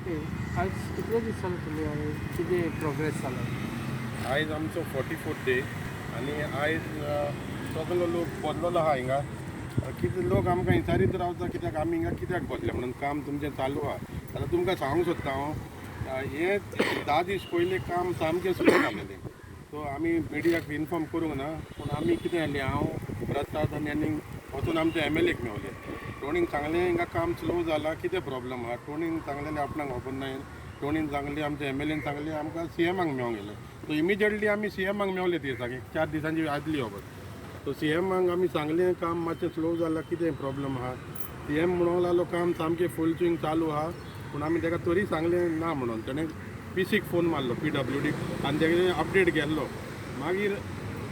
Okay, आज कितले दीस जाले तुमी आनी कितें प्रोग्रेस जाला? आयज आमचो 44th day आनी आयज सगलो लोक बसलेलो आहा हिंगा. कितें लोक आमकां विचारीत रावता, कित्याक आमी हिंगा कित्याक बसले म्हणून. काम तुमचें चालू आहा. आतां तुमकां सांगूंक सोदता हांव, हें 10 दीस पयलीं काम सामकें सुरू जालेलें. सो आमी मिडियाक इन्फॉर्म करूंक ना, पूण आमी कितें जालें, हांव, प्रसाद आनी आनी वचून आमच्या एमएलएक मेवले. टोणीन सांगलें, हिंगा काम स्लो जाला, कितें प्रॉब्लम आहा? टोणीन सांगलेलें आपणाक खबर ना. टोणीन सांगलें, आमच्या एमएलएन सांगलें, आमकां सीएमाक मेवंक गेले. सो इमिजिएटली आमी सीएमाक मेवले ती दिसाक, एक 4 दिसांची आदली खबर. सो सीएमाक आमी सांगलें, काम मातशें स्लो जालां, कितें प्रॉब्लम आहा? सीएम म्हणूंक लागलो, काम सामकें फूल स्विंग चालू आहा. पूण आमी ताका तरी सांगलें ना म्हणून. तेणें पीसीक फोन मारलो, पीडब्ल्यूडीक, आनी तेगे अपडेट गेल्लो. मागीर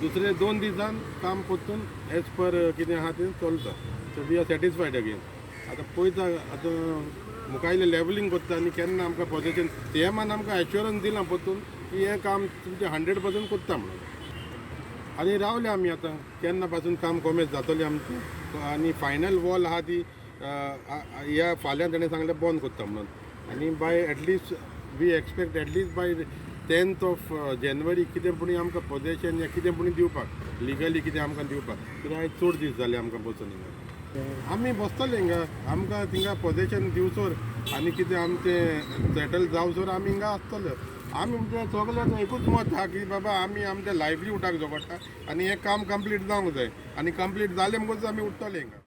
दुसरे 2 दिसान काम परतून एज पर कितें आहा तें चलता. So we are satisfied again. आतां पळयता, आतां मुखायलें लेवलिंग करता आनी केन्ना आमकां पॉझिशन. सीएमान आमकां एश्योरन्स दिलां परतून की हें काम तुमचें 100% करता म्हणून. आनी रावले आमी आतां, केन्ना पासून काम कोमेस जातलें आमचें. आनी फायनल वॉल आहा ती ह्या फाल्यां तेणें सांगलें बंद करता म्हणून. आनी by at least we expect at least by 10th of January कितें पुणी आमकां पॉझिशन या कितें पुणी दिवपाक, लिगली कितें आमकां दिवपाक. कित्याक आयज चड दीस जाले आमकां बसून हिंगा. आमी बसतले हिंगा. आमकां थिंगा पॉझिशन दिवसर आनी कितें आमचें सेटल जावसर आमी हिंगा आसतले. आमी म्हणजे सगळे एकूच मत आहा की बाबा, आमी आमच्या लायवलीहुडाक झगडटा आनी हें काम कंप्लीट जावंक जाय आनी कंप्लीट जालें म्हणटकूच आमी उठ्ठले हिंगा.